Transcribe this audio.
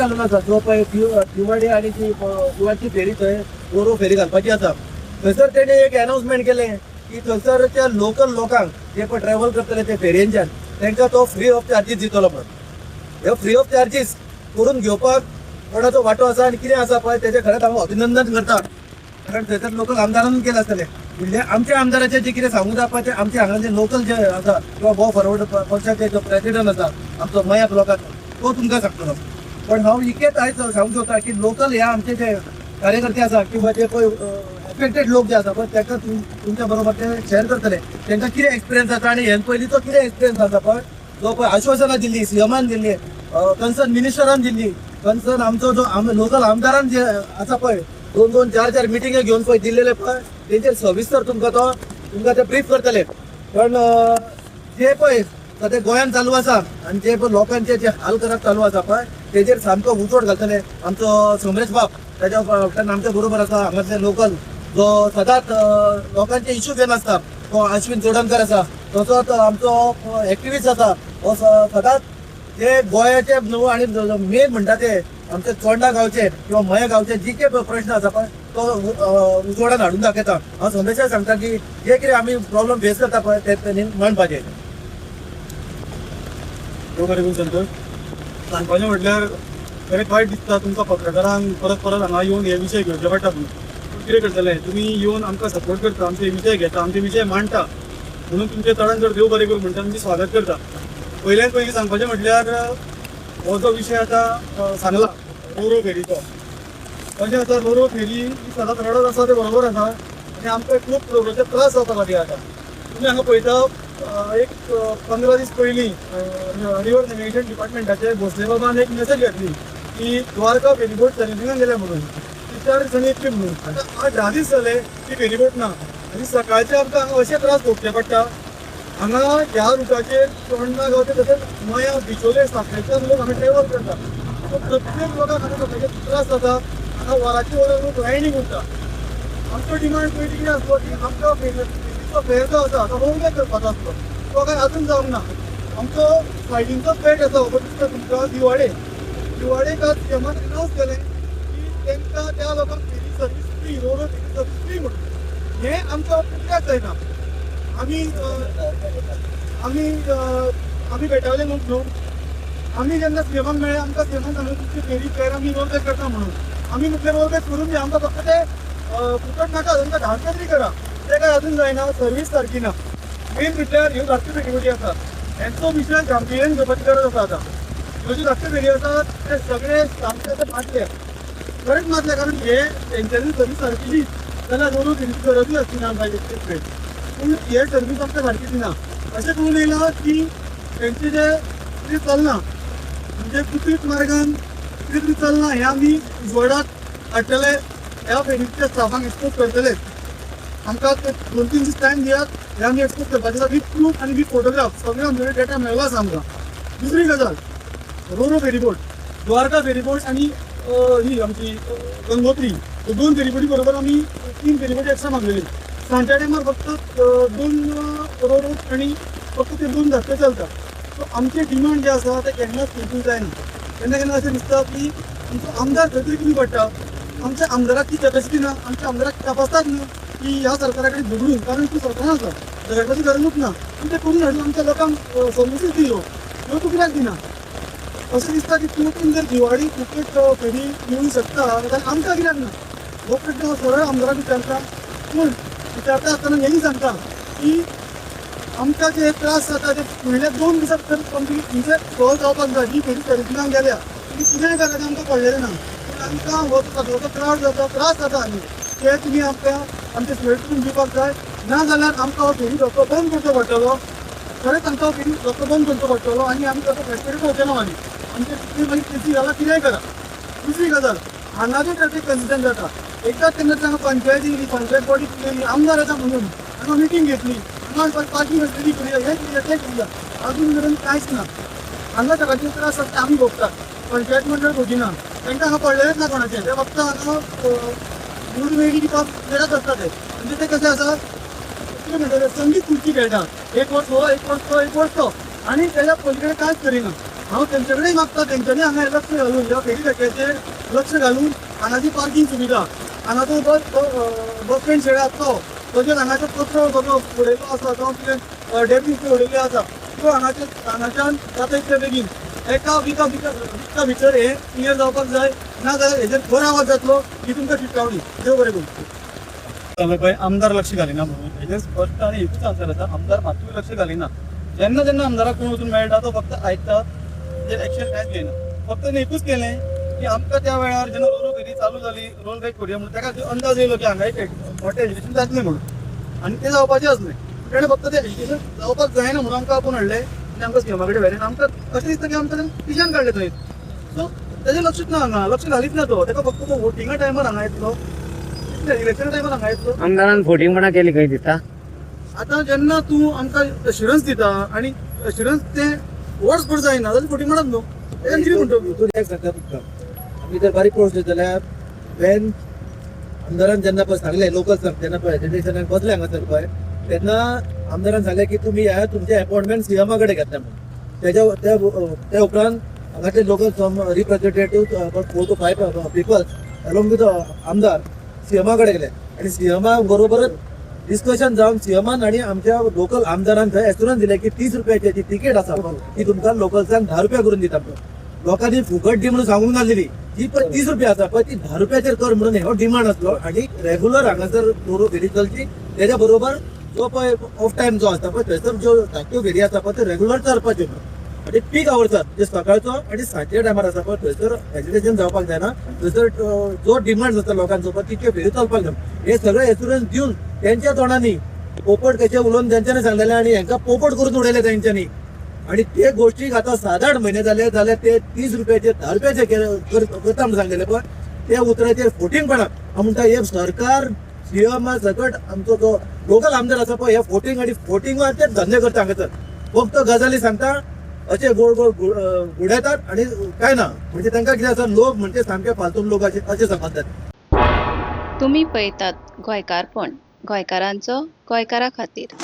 जाल्लो आसा, जो पळय दिवाडे आनी ती दिवाडची फेरी थंय रोरो फेरी घालपाची आसा. थंयसर तेणी एक अनाउन्समेंट केलें की थंयसरच्या लोकल लोकांक जे पळय ट्रॅव्हल करतले ते फेरयेंच्यान, तांकां तो फ्री ऑफ चार्जीस दितलो म्हणून. हे फ्री ऑफ चार्जीस करून घेवपाक कोणाचो वांटो आसा आनी कितें आसा पळय, तेजें खरेंच हांव अभिनंदन करता, कारण थंयसर लोकल आमदारान केलें आसतलें. म्हणजे आमच्या आमदाराचें जें कितें सांगूंक जाय पळय, तें आमच्या हांगाचे लोकल जे आसा किंवा गो फॉरवर्ड पक्षाचे जो प्रेसिडंट आसा आमचो मया ब्लॉकाचो, तो तुमकां सांगतलो. पण हांव इतकेंच आयज सांगूंक सोदता की लोकल ह्या आमचे जे कार्यकर्ते आसा किंवा जे पळय एफेक्टेड लोक जे आसा पळय, तांकां तुमच्या बरोबर ते शेअर करतले, तांकां कितें एक्सपिरियन्स आसा आनी हेन पयलींचो कितें एक्सपिरियन्स आसा पळय, जो पळय आश्वासनां दिल्ली सीएमान दिल्ली, कन्सर्न मिनिस्टरान दिल्ली, कन्सर्न आमचो जो लोकल आमदारान जे आसा पळय, दोन दोन चार चार मिटिंगे घेवन पळय दिल्लेले पळय, तेंचेर सविस्तर तुमकां तो तुमकां ते ब्रीफ करतले. पण जे पळय सद्या गोंयांत चालू आसा आनी जे पळय लोकांचे जे हाल करप चालू आसा पळय, तेजेर सामको उजवाड घालतले आमचो समरेश बाब. तेज्या फाटल्यान आमच्या बरोबर आसा हांगासले लोकल जो सदांच लोकांचे इश्यू घेवन आसता, तो अश्विन चोडणकर आसा. तसोच आमचो एक्टिविस्ट आसा, हो सदांच जे गोंयाचे न्हू आनी मेन म्हणटा ते आमचे चोंडा गांवचे किंवा मया गांवचे जे कितें प्रश्न आसा पळय, तो उजवाडान हाडून दाखयता. हांव संदेशाक सांगता की जे कितें आमी प्रॉब्लम फेस करता पळय, ते तेणी मांडपाचे. देव बरें करूं संतोष. सांगपाचें म्हटल्यार खरेंच वायट दिसता तुमकां पत्रकारांक परत परत हांगा येवन हे विशय घेवचे पडटा. पूण कितें करतले, तुमी येवन आमकां सपोर्ट करता, आमचे विशय घेता, आमचे विशय मांडटा, म्हणून तुमचे चडान चड देव बरें करूं म्हणटा, तुमचें स्वागत करता. पयल्यान पयलीं सांगपाचें म्हटल्यार हो जो विशय आतां सांगला रोरो फेरीचो, कशें आसा, रोरो फेरी ही सदांच रडत आसा, तें बरोबर आसा आनी आमकां खूब रोरोचे त्रास जाता फाटीं. आतां तुमी हांगा पळयता, एक 15 दीस पयलीं रिवर नॅविगेशन डिपार्टमेंटाचे भोसले बाबान एक मेसेज घातली की द्वारका फेरीबोट सर्विसिंगाक गेल्या म्हणून, ती 4 दिसांनी येतली म्हणून. आतां 8-10 दीस जाले ती फेरीबोट ना आनी सकाळचे आमकां हांगा अशे त्रास भोगचे पडटा. हांगा ह्या रुटाचेर चोडणा गांवचे तशेंच मया, बिचोले, साखळेच्यान लोक हांगा ट्रॅव्हल करता. सो प्रत्येक लोकांक हांगा सकाळचे त्रास जाता. हांगा वराची वरां लोक लायनीक उरता. आमचो डिमांड पयलीं कितें आसलो की आमकां फेरीचो फेर जो आसा तो रोल करपाचो आसलो, तो काय अजून जावंक ना. आमचो सायडींचो पेट आसा हो दिसता तुमकां दिवाडे, दिवाडेक आज सीएमान अनावन्स केलें की तांकां त्या लोकांक फेरी सर्वीस फ्री, रोरो फेरी सर्वीस फ्री म्हणून. हें आमकां कित्याक जायना? आमी आमी आमी बेटावले लोक न्हू. आमी जेन्ना सीएमाक मेळ्ळे, आमकां सीएमान सांगलें तुमची फेरी फेर आमी रोल बॅक करता म्हणून. आमी म्हटलें रोल बॅक करून दी, आमकां फक्त ते फुकट नाका, आमकां 10 रुपया तरी करा. ते काय अजून जायना, सर्वीस सारकी ना. मेन म्हटल्यार ह्यो धाकट्यो फेरीबोटी आसा, हेंचो विशय गांभिर्यान घेवपाची गरज आसा. आतां ह्यो ज्यो धाकट्यो फेरी आसा ते सगळे सामके आतां मातले, खरेंच मातले, कारण हे तेंच्यांनी सर्वीस सारकी दित जाल्यार रोरो फेरीची गरजूय आसची ना आमकां इतले. पूण हे सर्वीस आमकां सारकी दिना. अशें करून येयलां की तेंचे जे कितें चलना, म्हणजे कृत्रीम मार्गान कितें तरी चलना, हें आमी उजवाडाक हाडटले, ह्या फेरीच्या स्टाफांक एक्सपोज करतले. आमकां ते 2-3 दीस टायम दियात, हे आमी एक्सपोज करपाचे आसा विथ प्रूफ आनी विथ फोटोग्राफ. सगळे आमचे कडेन डेटा मेळ्ळो आसा आमकां. दुसरी गजाल, रोरो फेरीबोट, द्वारका फेरीबोट आनी ही आमची गंगोत्री, ह्यो 2 फेरीबोटी बरोबर आमी 3 फेरीबोटी एक्स्ट्रा मागलेली. सांजच्या टायमार फक्त 2 रोरो आनी फक्त ते 2 धाकटे चलता. सो आमचे डिमांड जे आसा ते केन्नाच फुलफील जायना. केन्ना केन्ना अशें दिसता की आमचो आमदार खंय तरी कमी पडटा, आमच्या आमदाराक ती कॅपॅसिटी ना, आमच्या आमदाराक तपासतात ना की ह्या सरकारा कडेन झगडून, कारण तूं सरकारान आसा, झगडपाची गरजूच ना, पूण ते करून हाडून आमच्या लोकांक सर्विसीस दी, ह्यो ह्यो तूं कित्याक दिना? अशें दिसता की तूं जर दिवाळी फुकट फेरी मेळूंक शकता जाल्यार आमकां कित्याक ना? हो प्रश्न हांव सरळ आमदाराक विचारता. पूण विचारता आसतना हेंय सांगता की आमकां जे त्रास जाता ते फुडल्या 2 दिसां भितर कंप्लीट म्हणजे सॉल्व जावपाक जाय. ही फेरी सर्विसिंगाक गेल्या, तुमी कितेंय करा, तें आमकां पडलेलें ना, पूण आमकां हो सगळो त्रास जाता, त्रास जाता आनी ते तुमी आमकां आमचे स्वेट करून दिवपाक जाय, ना जाल्यार आमकां हो फेरी धक्को बंद करचो पडटलो. खरेंच आमकां हो फेरी धक्को बंद करचो पडटलो आनी आमी ताचो फॅक्टरी वचना, मागीर आमचे तुमी मागीर केसी घाला, कितेंय करा. दुसरी गजाल, हांगा जे ट्रॅफिक कंजेशन जाता, एकदां तेन्ना हांगा पंचायत येयली, पंचायत बॉडी येयली, आमदार येता म्हणून हांगा मिटींग घेतली, हांगा पार्किंग फेसिलिटी करूया, हें करूया, तें करूया, अजून मेरेन कांयच ना. हांगा सगळ्यांचे त्रास आसता आमी भोगतात, पंचायत मंडळ भोगिना. तांकां हांगा पडलेलेंच ना कोणाचें, ते फक्त हांगा निवडून मेळ्ळी की मेळत आसता ते. म्हणजे ते कशें आसा, कितें म्हणटा, संगीत खुर्ची खेळटा, एक वर्स हो, एक वर्स तो, एक वर्स तो, आनी तेज्या पलीकडे कांयच करिना. हांव तेंचे कडेन मागता तेंच्यांनी हांगा लक्ष घालून ह्या फेरी धक्याचेर लक्ष घालून हांगाची पार्किंग सुविधा, हांगा तो बस बस स्टँड शेड आसा तो, तशेंच हांगाचो कचरो सगळो उडयल्लो आसा तो कितें डेब्रीज उडयल्ले आसा त्यो हांगाचे हांगाच्यान जाता इतले बेगीन एका विका विका विका भितर हें क्लियर जावपाक जाय, ना जाल्यार हेजेर खर आवाज जातलो ही तुमकां शिटकावणी. देव बरें करूं. पळय आमदार लक्ष घालिना म्हणून हेजेर स्पश्ट आनी एकूच आन्सर आसा, आमदार मातूय लक्ष घालिना. जेन्ना जेन्ना आमदाराक कोण वचून मेळटा तो फक्त आयकता, तेजेर एक्शन कांयच घेयना. फक्त तेणें एकूच केलें की आमकां त्या वेळार जेन्ना रोरो फेरी चालू जाली रोल बॅक करुया म्हणून ताका अंदाज येयलो की हांगा एक मोठें एजिटेशन जातलें म्हणून, आनी तें जावपाचें आसलें. तेणें फक्त तें एजिटेशन जावपाक जायना म्हणून आमकां आपोवन हाडलें आनी आमकां सीएमा कडेन व्हेलें आनी आमकां अशें दिसता की आमकां तेणें पिशान काडलें थंय. सो तेजें लक्षूच ना, हांगा लक्ष घालीच ना तो. ताका फक्त तो वोटिंगा टायमार हांगा येतलो, इलेक्शन टायमार हांगा येतलो. आमदारान फोटिंगपणा केली खंय दिसता. आतां जेन्ना तूं आमकां अश्युरन्स दिता आनी अश्युरन्स तें वर्सभर जायना जाल्यार फटी म्हणत न्हू, तें कितें म्हणटा? हितून एक सांगता तुमकां, आमी जर बारीक पळोवचें जाल्यार वेन आमदारान जेन्ना पळय सांगलें लोकल जेन्ना पळय एजिटेशनाक बसले हांगासर पळय तेन्ना आमदारान सांगलें की तुमी ह्या तुमचें अपॉयंटमेंट सीएमा कडेन घेतला म्हणून. तेज्या त्या उपरांत हांगाचे local some representative about 4 to 5 peoples along with आमदार सीएमा कडेन गेले आनी सीएमा बरोबरच डिस्कशन जावन सीएमान आनी आमच्या लोकल आमदारान थंय एश्युरन्स दिलें की 30 रुपयाची जी तिकेट आसा ती तुमकां लोकल्सांक 10 रुपया करून दिता म्हणून. लोकांनी फुकट दी म्हणून सांगूंक नासलेली, जी पळय 30 रुपया आसा पळय ती 10 रुपयाचेर कर म्हणून हो डिमांड आसलो. आनी रेगुलर हांगासर रो-रो फेरी चलची तेज्या बरोबर जो पळय ऑफ टायम जो आसता पळय थंयसर ज्यो धाकट्यो फेरी आसा पळय त्यो रेगुलर चलपाच्यो आनी पीक आवर्सार म्हणजे सकाळचो आनी सांजच्या टायमार आसा पळय थंयसर एजिटेशन जावपाक जायना, थंयसर जो डिमांड आसता लोकांचो पळय तितक्यो फेरी चलपाक जाय. हे सगळे एश्युरन्स दिवन तेंच्या तोंडांनी पोपट कशें उलोवन तेंच्यांनी सांगलेलें आनी हेंकां पोपट करून उडयलें तेंच्यांनी. आनी ते गोश्टीक आतां 7-8 म्हयने जाले जाल्यार ते 30 रुपयाचे 10 रुपयाचे करता म्हणून सांगलेले पळय त्या उतराचेर फोटिंगपणां. हांव म्हणटा हे सरकार सीएम सकट आमचो जो लोकल आमदार आसा पळय हे फोटिंग आनी फोटिंगार ते धंदे करता हांगासर. फक्त गजाली सांगता अशे गोड गोड गुडयतात आनी काय ना, म्हणजे तांकां कितें आसा लोक म्हणजे सामके फालतू लोक अशें समजतात. तुमी पळयतात गोंयकारपण, गोंयकारांचो गोंयकारा खातीर.